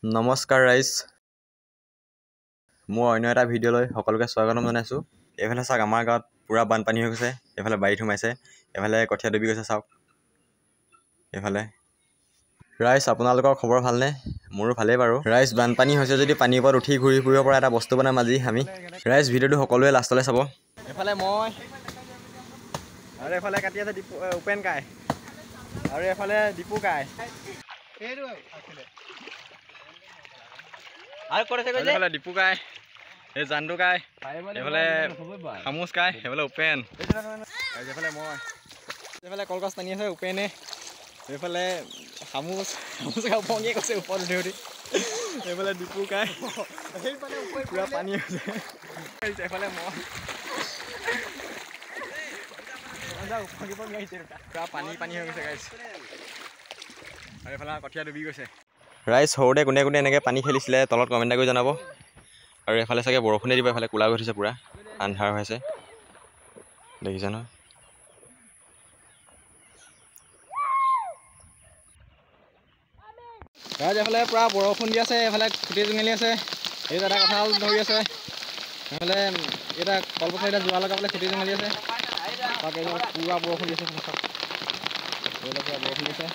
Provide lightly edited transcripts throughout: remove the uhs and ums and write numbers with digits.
নমস্কাৰ ৰাইজ, মোৰ অন্য এটা ভিডিঅ'লৈ সকলোকে স্বাগতম জনাইছোঁ। এইফালে চাওক, আমাৰ গাঁৱত পূৰা বানপানী হৈ গৈছে। এইফালে বাৰীত সোমাইছে, এইফালে কঠীয়া ডুবি গৈছে। চাওক এইফালে। ৰাইজ, আপোনালোকৰ খবৰ ভালনে? মোৰো ভালেই বাৰু। ৰাইজ, বানপানী হৈছে যদি পানীৰ ওপৰত উঠি ঘূৰি ফুৰিব পৰা এটা বস্তু বনাম আজি আমি। ৰাইজ, ভিডিঅ'টো সকলোৱে লাষ্টলৈ চাব। এইফালে মই আৰু এইফালে কাটি আছে দীপু, উপেন কাই আৰু এইফালে দীপু কাই। আৰু ক'ত আছে কৈছে? এইফালে দীপু কাই, এই জানটো কাই, এইফালে খামোচ কাই, এইফালে উপেন, এইফালে মই। এইফালে কলগছ টানি আছে উপেনে, এইফালে খামোচ, খামোচ কাই ওপঙিয়ে গৈছে ওপৰত উঠি উঠি। এইফালে দীপু কাই, পূৰা পানী হৈছে। এইফালে মই ওপঙি পঙি আহিছে, পূৰা পানী পানী হৈ গৈছে গাইছ। আৰু এইফালে কঠীয়া ডুবি গৈছে। ৰাইজ, সৰুতে কোনে কোনে এনেকৈ পানী খেলিছিলে তলত কমেণ্ট এটা কৰি জনাব। আৰু এইফালে চাগে বৰষুণে দিব, এইফালে ক'লা হৈ উঠিছে, পূৰা আন্ধাৰ হৈ আছে, দেখিছে নহয়। ৰাইজ, এইফালে পূৰা বৰষুণ দি আছে, এইফালে খুটি জোঙালি আছে, এই এটা কঁঠাল ধৰি আছে, এইফালে এটা কলপথাৰ এতিয়া যোৰা লগাবলৈ খুটি জোঙালি আছে। তাকে পূৰা বৰষুণ দি আছে, চাওক এইফালে পূৰা বৰষুণ দিছে।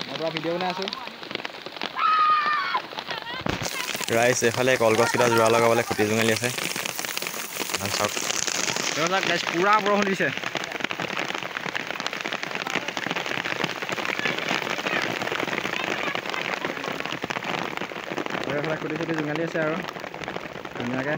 মই পূৰা ভিডিঅ' বনাই আছোঁ। ৰাইজ, এইফালে কলগছকেইটা যোৰা লগাবলৈ খুটি জোঙালি আছে, চাওক। গাইজ, পূৰা বৰষুণ দিছে। এইফালে খুটি চুটি জোঙালি আছে আৰু ধুনীয়াকৈ।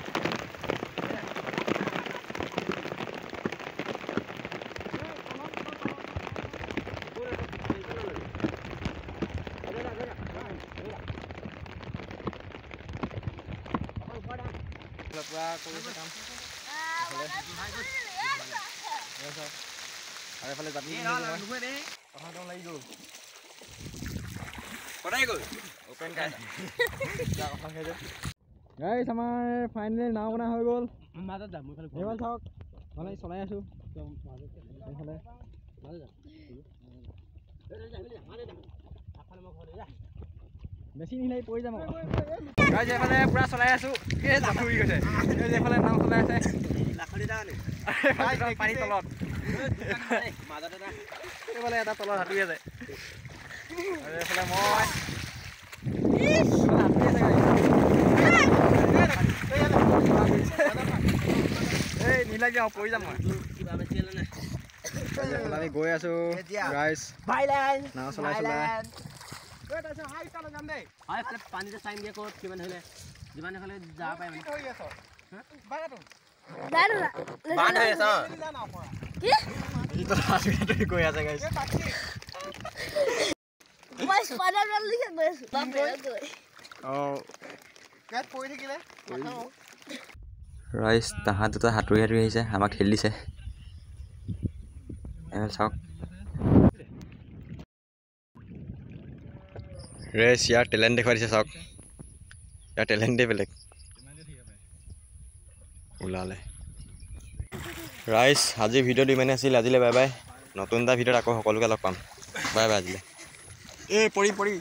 পূৰা কৰিছে কাম। আৰু এইফালে জাপি লাগি গ'ল। গাইজ, আমাৰ ফাইনেলি নাও বনা হৈ গ'ল। এইফালে চাওক, মানে চলাই আছোঁ এইফালে। বেছি নিলে পৰি যাম। গাইজ, এইফালে পূৰা চলাই আছোঁ। এই জাপি উৰি গৈছে। এই এইফালে নাও চলাই আছে, পানী তলত। এইফালে এটা তলত সাঁতুৰি আছে। আৰু এইফালে মই। এই নীলাগি পৰি যাম মই। আমি গৈ আছো ৰাইজ, নাও চলাই চলাই। গৈ আছে গাইজ। ৰাইজ, তাহাঁত দুটা সাঁতুৰি সাঁতুৰি আহিছে, আমাক ঠেলি দিছে। এইফালে চাওক। ৰাইজ, ইয়াৰ টেলেণ্ট দেখুৱাই দিছে, চাওক। ইয়াৰ টেলেণ্টেই বেলেগ ওলালে। ৰাইজ, আজিৰ ভিডিঅ'টো ইমানেই আছিল। আজিলৈ বাই বাই। নতুন এটা ভিডিঅ'ত আকৌ সকলোকে লগ পাম। বাই বাই আজিলৈ। এই পৰি পৰি।